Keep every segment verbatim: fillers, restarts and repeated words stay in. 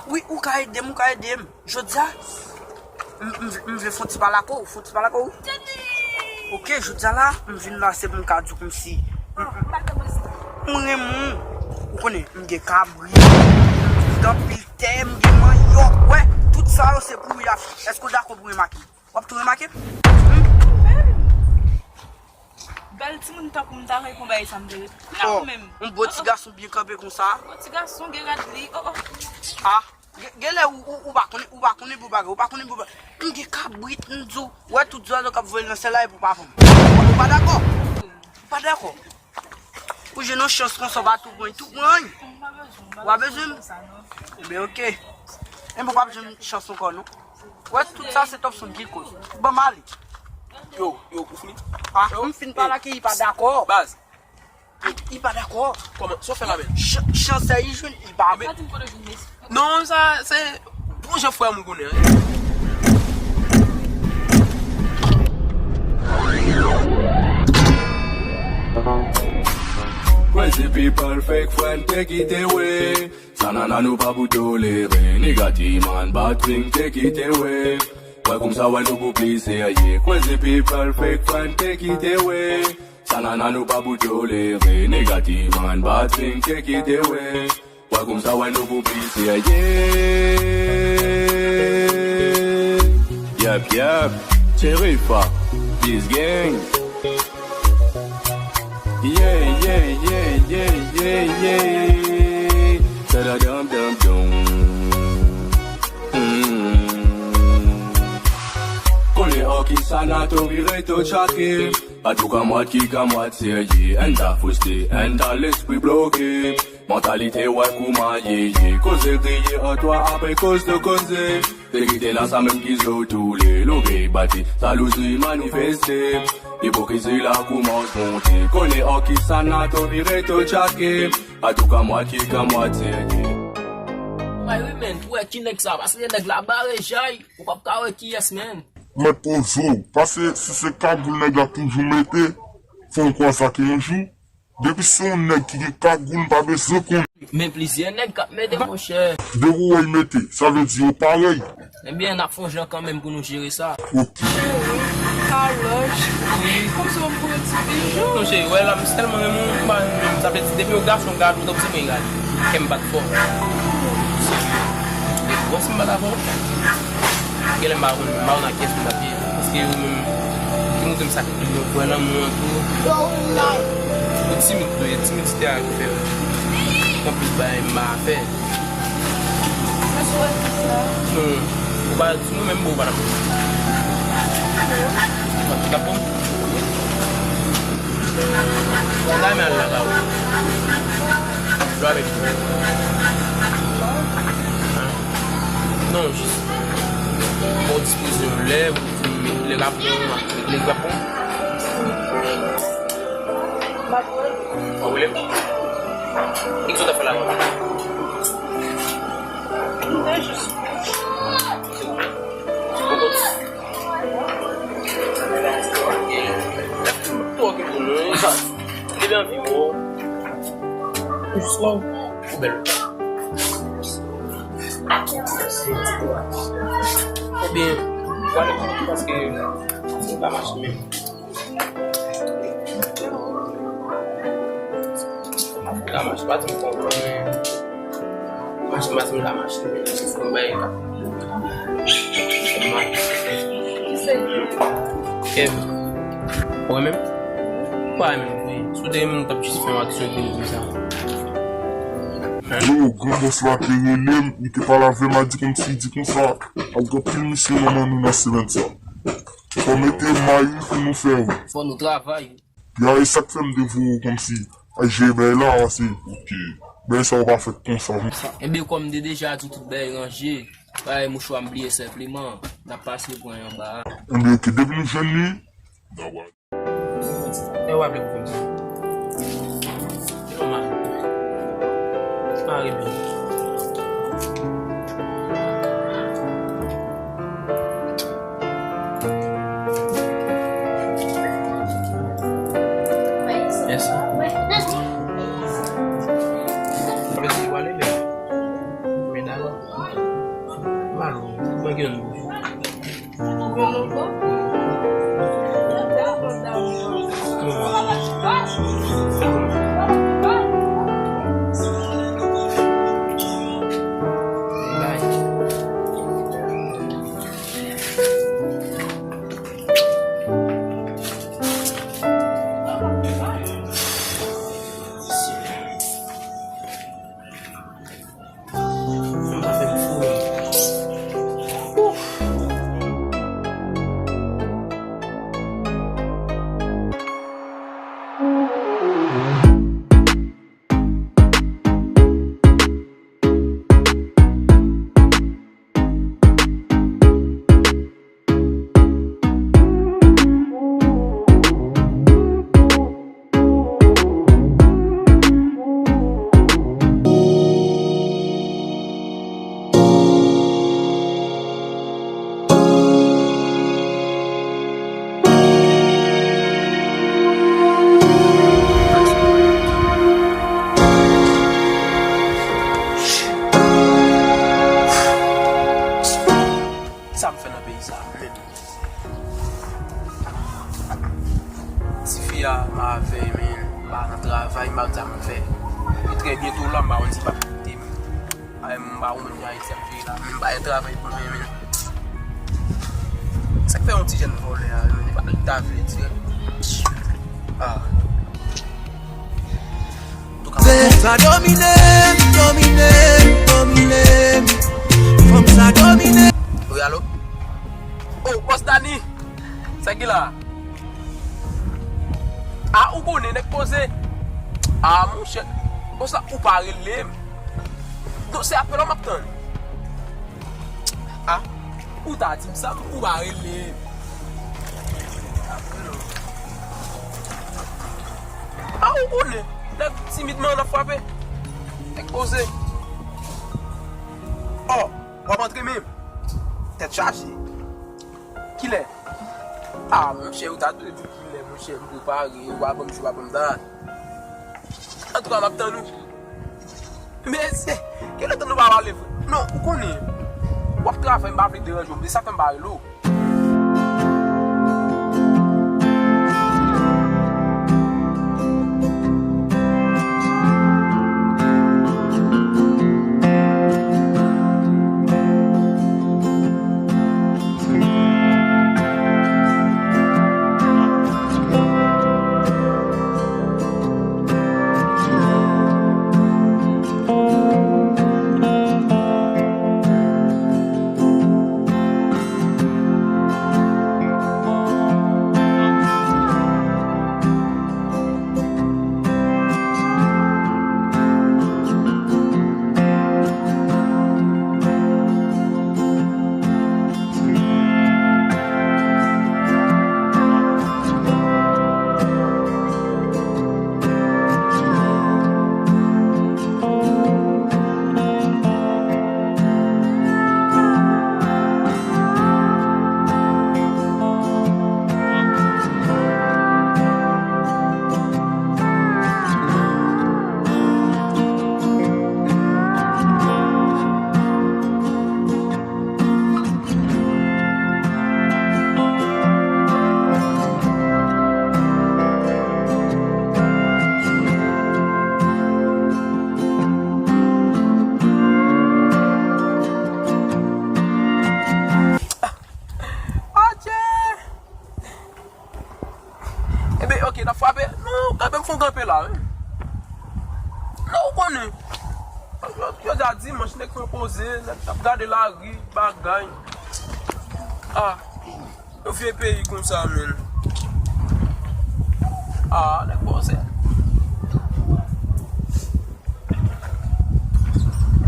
Wi, ou ka ede m, ou ka ede m. Jodi a, m, m, m vle fè yon ti pale ak ou, fè yon ti pale ak ou. Ok, jodi a la, m vin la, se pou m ka di w kòmsi m, m, m renmen w. Ou konnen, m gen kabrit, m gen anpil tè, m gen manyòk. Wè, tout sa yo se pou w y ap. Èske w dakò pou remake? W ap tou remake? Hmm? Bèl timoun tankou m ta renmen konn bagay sa m te ret. Nan ou menm. Yon bon ti gason byen kanpe konsa. Bon ti gason gen rad li. Oh, oh. Ah, gen, gen lè ou, ou, ou pa konnen, ou pa konnen bon bagay, ou pa konnen bon bagay. M gen kabrit, m di w, wè tout zwazo k ap vole nan syèl la, epi ou pa vann. Ou pa dakò? Ou pa dakò? Ou jwenn yon chans konsa, ou pa tou pran, tou pran. Ou pa bezwen m? Ebyen, ok. Enben, ou p ap jwenn chans ankò, non. Wè, tout sa se Topson ki koz. Ban m ale. Yo, yo, ou fini? Ah, m fin pale ak li, li pa dakò. Baz. Li, li pa dakò. Kòman? Sa w fè la menm? Ch-, chans sa li jwenn, li pa. Non, sa, se bon jan frè m konnen. Crazy people, fake friend, take it away. Sa nana nou pa pou tolere. Nigga, T-Man, bad thing, take it away. Wè konsa, wè nou pou pli serye. Crazy people, fake friend, take it away. Sa nana nou pa pou tolere. Nigga, T-Man, bad thing, take it away. Wè konsa, wè nou pou pli serye. Yep, yep. Cherifa, this gang. Yeah, yeah, yeah, yeah, yeah, yeah. Da da dam dam dum. Mm. Konnen an ki sa Nato vire to tchake. Pa tou kamwad ki kamwad serye. N ta frustre, n ta lespri bloke. Mantalite wè kouman ye ye. Koze griye antwa apre koz de koze. Verite la sa menm ki zo toule. Logey bati, zalouzi manifeste. Ipokrizi la koumans monte. Konnen an ki sa Nato vire to tchake. Pa tou kamwad ki kamwad serye. Ay wi, men, pou wè ki nèg sa, paske nèg la bare jay, ou p ap ka wè kiyès, men. Mèt poze w, paske si se kagoul nèg la toujou mete, fò w kwè sa ke yon jou, depi se yon nèg ki gen kagoul, m pa bezwen konnen. Men plizyè nèg k ap mete, monchè. Depi w wè y mete, sa vle di yo parèy. Ebyen, n ap fè yon jan kanmenm pou nou jere sa. Ok. Cheri, kalòj. Wi. Kòmsi w ban m pou yon ti bijou? Non, cheri, wè la, m tèlman renmen w, m pa renmen w. Sa vle di, depi yon gason gade w, tankou se mwen gade. Kè m bat fò. Wè si m pa dakò. Genlè m pa konn, m pa konn ak kiyès m t ap ye. Paske ou menm, ki montre m sa k pi bon, kwè nan mwen tou. Ou timid tou, e timidite a ki fè w. Anplis bagay m pa fè. Non, ou pa di nou menm, bon, ou pa dakò. Ou pa dakò? Bon, la, men al la, la. Jwe avèk li. Hein? Non, jis. Bon, dispoze yon lè, pou di, lè k ap bon, lè k ap bon. Ou vle? Kisa w ta fè la, man? Mwen jis. Twò ki pou nou, sa. Li anvi, wo. Jis la. Ou bèl. Oubyen, wale paske li pa mache menm. Li pa mache, pa di m konprann, men mache, pa di m pa mache, men se yon bagay k ap. Em, ou renmen m? Ou pa renmen m, wi. Si w te renmen m, ou t ap jis fè yon aksyon pou nou konsa. Yo, gran bòs la te rele m, li te pale avè m, a di kòmsi, di konsa, ap gen anpil misyon nan men nou nan semèn sa. Fò mete may wi pou nou fè wi. Fò nou travay wi. Ya, e sa k fè m te voye w kòmsi al jere bagay la, paske, ok, bagay sa yo pa fèt konsa wi. Enben, kòm m te deja di w tout bagay ranje, bagay mouchwa m bliye senpleman, n ap pase pran yon anba a. Enben, ok, depi nou jwenn li, n ap E w ap lè pou fè m sa. Se nòmal. Mare byen. Mèsi. Sa vle di, w ale byen. Sa m fè nan peyi sa menm? Tifi a, m avè l, men m pa nan travay, m pa konn sa m fè. Li trè byento la, m pa konn si l p ap koute m. Ay, m pa konn moun Ayiti ap jere la, men m pa gen travay pou mwen, men. Sa k fè yon ti jèn vòlè a, men li pa, li ta vle di. Ah. Sa domine m, domine m, domine m. Fanm sa domine. Wi, alo? Oh, bòs Dani! Sa ki la? Ah, ou konnen, nèg poze. Ah, monchè. Bòs la, ou pa rele m. Non, se apèl ou m ap tann. Ah, ou ta di m sa, ou pa rele. Ah, ou konnen, nèg timidman n ap frape. Nèg poze. Oh, w ap antre menm. Tèt chaje. Kilè? Ah, monchè, ou ta dwe di kilè, monchè, m prepare, w a ban m jou, w a ban m dat. Antouka, m ap tann ou. Men, se, kilè tan nou pa pale vre? Non, ou konnen, w ap travay, m pa vle deranje w, se sa fè m pa rele w. Adje! Ebyen, ok, n ap frape. Non, kanpe m fon kanpe la, wi. Non, ou konnen. Jodi a dimanch, nèg fè poze, nèg ap gade lari, bagay. Ah, yon vye peyi konsa, menn. Ah, nèg poze.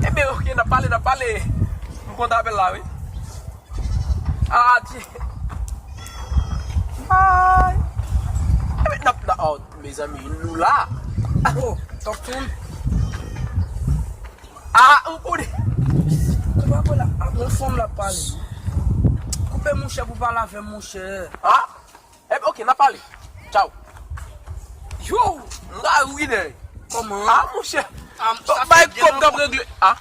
Ebyen, ok, n ap pale, n ap pale. M kontan apèl la, wi. Adje. Ay. Ebyen, n ap, n ap, oh, mezanmi, nou la. Oh, Tòk Toun. Ah, ou konnen. Ou pa kwè la, ah, yon fanm la pale. Koupe monchè pou pale avè m, monchè. Ah, ebyen, ok, n ap pale. Tchaw. Yo! M ka wi, nèg. Kòman? Ah, monchè. Ah, sa bay fè kòb k ap regle. Ah.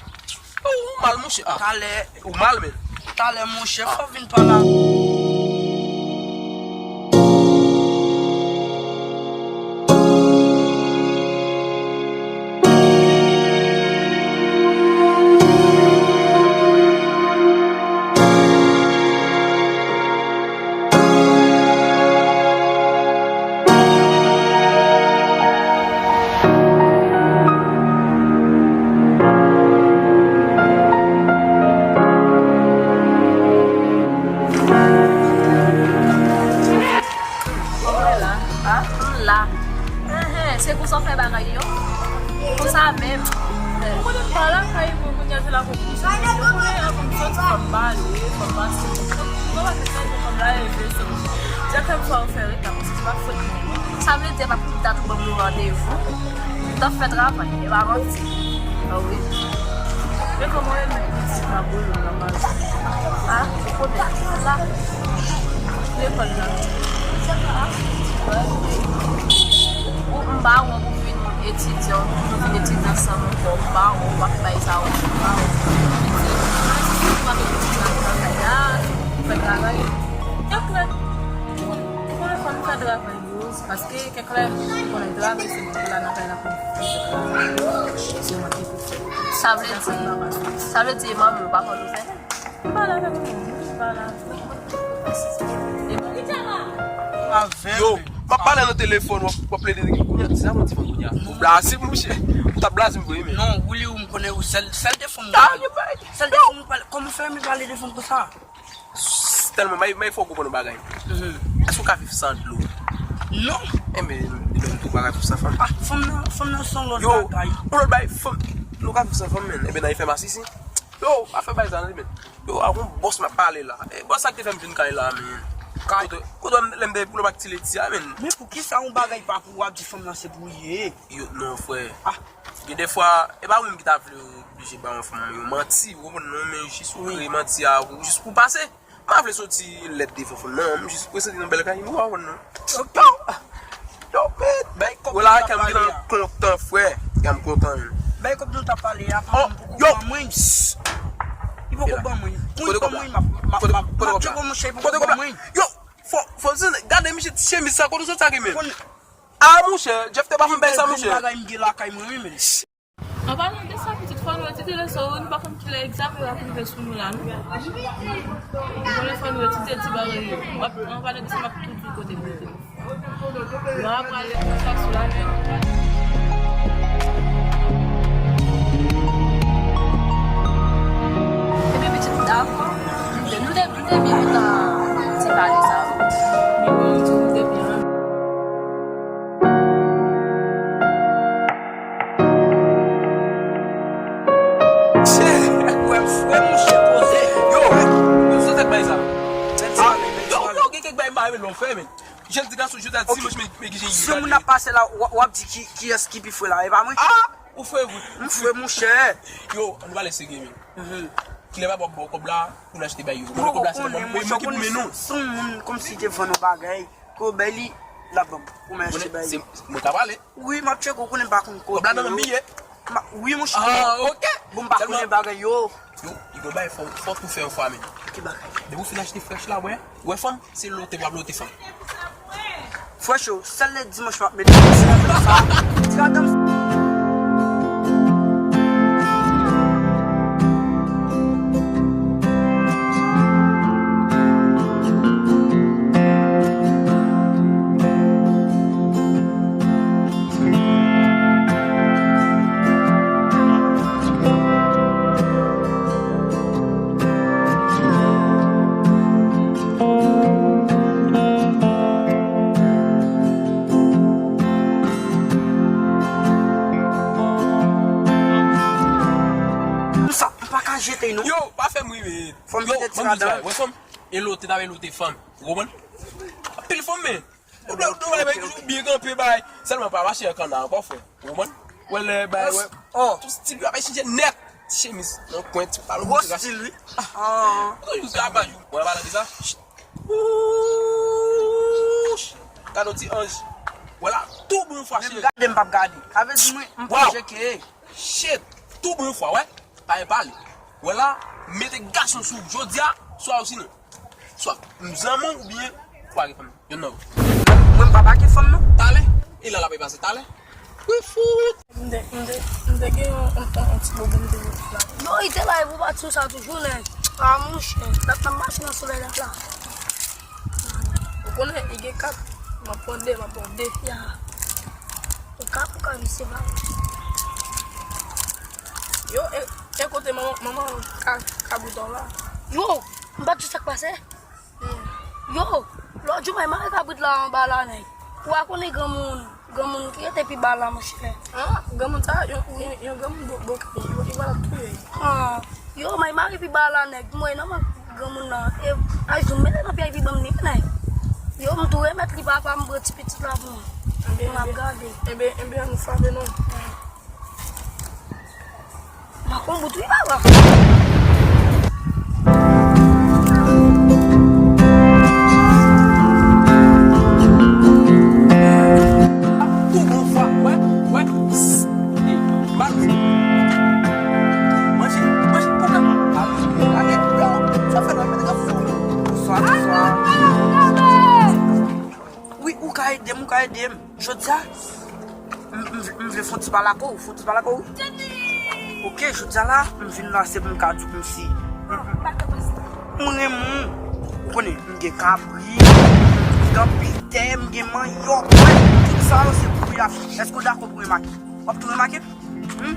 Oh, ou mal, monchè. Ah. Talè. Ou mal, men. Talè, monchè, fò vin pa la. Se konsa w fè bagay yo. Konsa menm. Ou konnen m pa lakay mwen kounye a, se la pou m konnen, m santi fò m pale, fò m pase. Mwen pa fè sa, fò m la leve, se konsa. Chak fwa ou fè reta, konsa se pa fòt mwen. Sa vle di, pa pou dat ou ban m yon randevou. Ou t ap fè travay, e pa manti. Ah wi. Men kòman w renmen pitit la bouyon nan baz? Ah, ou konnen la. Lekòl la. Ou m pa wè pou vin etidyan, pou vin etidyan san mwen fè, ou pa wè, ou pa fè bagay sa, ou pa wè. Ou pa fè pitit la travay la, ou fè travay. Kèk lè, ou konnen fò n fè travay. Paske kèk lè, ou konnen travay, se moun ki la nan kay la pou fè travay. Se mwen ki pou fè. Sa vle di, sa vle di, manmi, ou pa konn ou fè? M pa la avèk ou, m pa la. Yo, m ap pale nan telefòn, w ap, w ap plede kounye a, di sa mwen di fanm kounye a. Ou blaze m, monchè. Ou t ap blaze m vre, men. Non, Willy, ou m konnen ou sèl, sèl de fanm. Sèl de fanm, ou pale, kòman w fè renmen pale de fanm konsa? Tèlman, may, may fò w konprann yon bagay. Èske w ka viv san dlo? Non. Enben, enben, tou pa ka viv san fanm. Ah, fanm nan, fanm nan se yon lòt bagay. Yo, yon lòt bagay, fanm, nou ka viv san fanm, men. Enben, nan fè masisi. Yo, pa fè bagay sa, non, men. Yo, a yon bòs m ap pale la. E, bòs sa ki te fè m vin kay la, men. Kay? Kote, kote lè m te pou nou pa ti leti a, men. Men poukisa yon bagay pa pou w ap di fanm nan se pou w ye? Yo, non, frè. Ah. Gen de fwa, e pa ou menm ki ta vle oblije ba yon fanm yon manti, ou konprann non, men jis ou kreye manti a, ou jis pou pase. M pa vle soti lèd devan fanm nan, m jis prezante yon bèl kay, ou konprann non. Ok. Yo, men, bay kòb nou ta pale a. Kè m gentan kontan, frè. Kè m kontan. Bay kòb nou ta pale a, pa m poko ban mwen. Li poko ban mwen. Pou li ban mwen, m ap, m ap, m ap, m ap tcheke monchè, li poko ban mwen. Yo, fò, fò, gade misye ti chemiz sa, kote w sot sa ki men? Ah, monchè, Jeff te pa fè m bay sa, monchè. Bagay m gen lakay mwen, wi, men. An palan de sa, pitit, fò nou etidye leson yo, nou pa konn kilè egzamen yo ap rive sou nou la, non. Nou konnen fò nou etidye ti bagay yo. W ap, an palan de sa, m ap tou di w kote m rete. Mwen ap prale konsa sou la men. Epi pitit, dakò. Nou te, nou te byen kontan ti pale sa yo. Epi pitit, nou te byen. Frè, monchè, poze. Yo, yo, sou tèt bay sa. Yo, yo, gen kèk bay m pa renmen lè w fè, men. Jan l di gason, jodi a dimanch, men, men ki jan l di. Si yon moun ap pase la, w, w ap di ki, kiyès ki pi fre la, e pa mwen? Ah, ou fre vre. M fre, monchè. Yo, ann pale serye, men. Kilè papa w ba w kòb la pou n achte bay yo? Mwen, kòb la se mwen, mwen ki pou men nou. Si yon moun kòmsi te vann yon bagay, ke w bay li, l ap ban m. Ou men achte bay li. Mwen ka pale. Wi, m ap tcheke, ou konnen m pa konn kòb la nan men biye. Wi, monchè. Ah, ok. Bon, m pa konnen bagay yo. Yo, li gon bagay fò, fò tou fè yon fwa, men. Ki bagay? Depi w fin achte frèch la, wè. Wè fanm, se lote, w ap lote fanm. Frèch yo, sèl lè dimanch m ap mete yon ti madanm sa. Ti madanm. Sa, m pa ka jete non. Yo, pa fè m ri, men. Fò m mete ti madanm. Wè fanm, e lote, ta vle lote fanm. Ou konprann? Anpil fanm, men. Ou dwe, ou dwe bay, bay, toujou byen kanpe, bay. Sèlman pa mache ak kanna ankò, frè. Ou konprann? Wè lè bay, wè. Tout stil yo ap chanje nèt. Ti chemiz nan kwen, ti pantalon. Gwo stil, wi. Ou toujou travay, ou wè, pa nan sa. Wouch. Gade yon ti anj. Wè la, tou bon fwa, cheri. Gade m p ap gade. Sa vle di mwen, m pa tcheke. Shit. Tou bon fwa, wè. Pa gen pale. Wè la, mete gason sou ou. Jodi a, swa ou sinon. Swa m zanmi w oubyen ou pa gen fanm. Yonn nan ou. Mwen m pa pake fanm non. Talè, e la l ap pase talè. Wi fout. M te, m te, m te gen yon, yon, yon, yon ti bobo m te met la. Yo, li te la, e pou pati sou sa toujou, nèg. Ah, monchè, dat n ap mache nan solèy la la. Ou konnen, li gen kat, m ap pran de, m ap pran de. Ya. Ou ka, ou ka, misye pa. Yo, e, e kote manman, manman ka, kabrit la? Yo, m pa di sa k pase. Yo, lòt jou, mwen mare kabrit la anba la, nèg. Ou pa konnen granmoun. Granmoun ki rete pi ba la, monchè. Ah, granmoun sa, yon, yon, yon granmoun bo-, bokè, li, li va touye. Ah, yo, may mari pi ba la, nèg. Mwen, non, mwen, granmoun nan. E, a jou, mete nan pyè pi ban m li, nèg. Yo, m tou remèt li, papa, m pran ti pitit la pou mwen. Ebyen, m ap gade. Ebyen, ebyen, nou frape non. Makonbout wi, papa. Tou bon fwa, wè, wè. Ey, bal. Manje, manje, pou ka. Alè, alè, sa fè nan mèt gafou. Bonswa, bonswa. Wi, ou ka ede m, ou ka ede m. Jodi a, m, m, m vle fè yon ti pale ak ou, fè yon ti pale ak ou. Ok, jodi a la, m vin la, se pou m ka di w kòmsi. M, m, m renmen w. Ou konnen, m gen kabrit, m gen pitè, m gen manyòk, mwen, tout sa yo se pou w y ap. Èske w dakò pou remake? W ap tou remake? Hmm?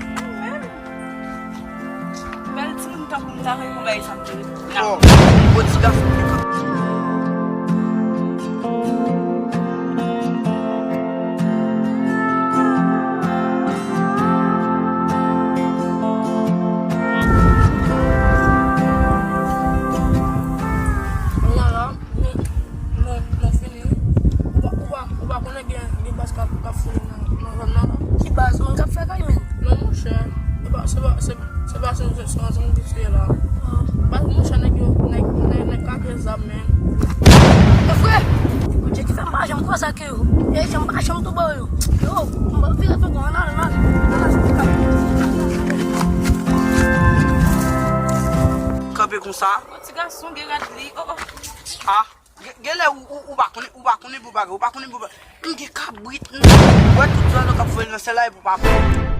Bèl timoun tankou m ta renmen yon bagay sa m te rete. Oh, gwo ti gason. Mwen la, mwen, mwen, mwen fini wi. Ou pa, ou pa, ou pa konnen gen, gen baz k ap, k ap foule nan, nan zòn nan la. Ki baz? Moun k ap fè kay, menm? Non, monchè. Se pa, se pa, se, se pa se, se, se yon zòn ki fè la. Ah. Baz, monchè, nèg yo, nèg, nèg, nèg ka gen zam, men. E frè! Bondye ki fè m pa janm kwè sa ke yo. E janm pa janm tou ba yo. Yo, m pa vire tou, ann al, ann al, ann al. Kanpe konsa. Yon ti gason gen rad li. Oh, oh. Ah. Gen, gen lè ou, ou, ou pa konnen, ou pa konnen pou bagay, ou pa konnen pou bagay. M gen kabrit, m wè tout zòrèy k ap voye nan syèl la epi ou pa pè.